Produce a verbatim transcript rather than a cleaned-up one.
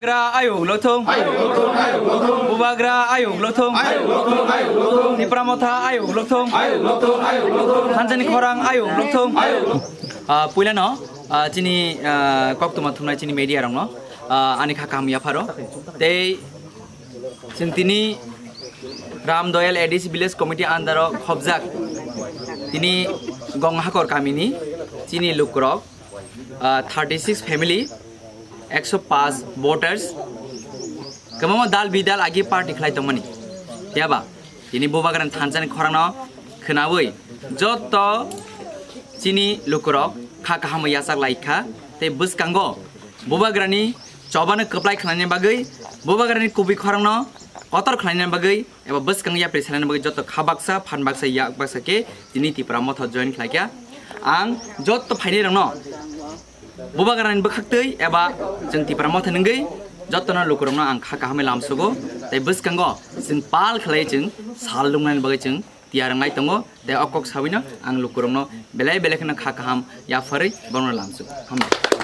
Bubagra ayuk lothung. Bubagra ayuk lothung. Tipra Motha ayuk lothung. Thansa ni khorang ayuk lothung. Ah, puila no, ah, chini, ah, koktwma thumnai chini media rok no, ah, ani kha kaham yapharo. Tei chwng tini Ram Doyal A D C Village Committee under o khobjak tini Gonghakor kamini chini lukurok, ah, thirty six family, ekso paanch voters, kwbangma dal bidal agi party khlai tongmani. Phiya ba tini Bubagrani thansa ni khorang no khwnawi jotto chini lukurok kha kaham yachak lai kha, tei bwskango Bubagrani chobano kwplai khlaina bagwi, Bubagrani kubui khorang no kotor khlaina bagwi, eba bwskang yapri salina bagwi jotto kha baksa, phan baksa, yak baksa khe tini Tipra Motha join khlai kha. Ang jotto phainai rokno Bubagrani bwkhaktwi eba chwng Tipra Motha nungwi jottono lukurokno ang kha kahamwi lamsugo, tei bwskango chwng pal khlai chwng sal lungnani bagwi chwng tiyar wngnai tongo, tei o kok sabino ang lukurokno belai belai kheno kha kaham yapharwi bono lamsugo. Hambai.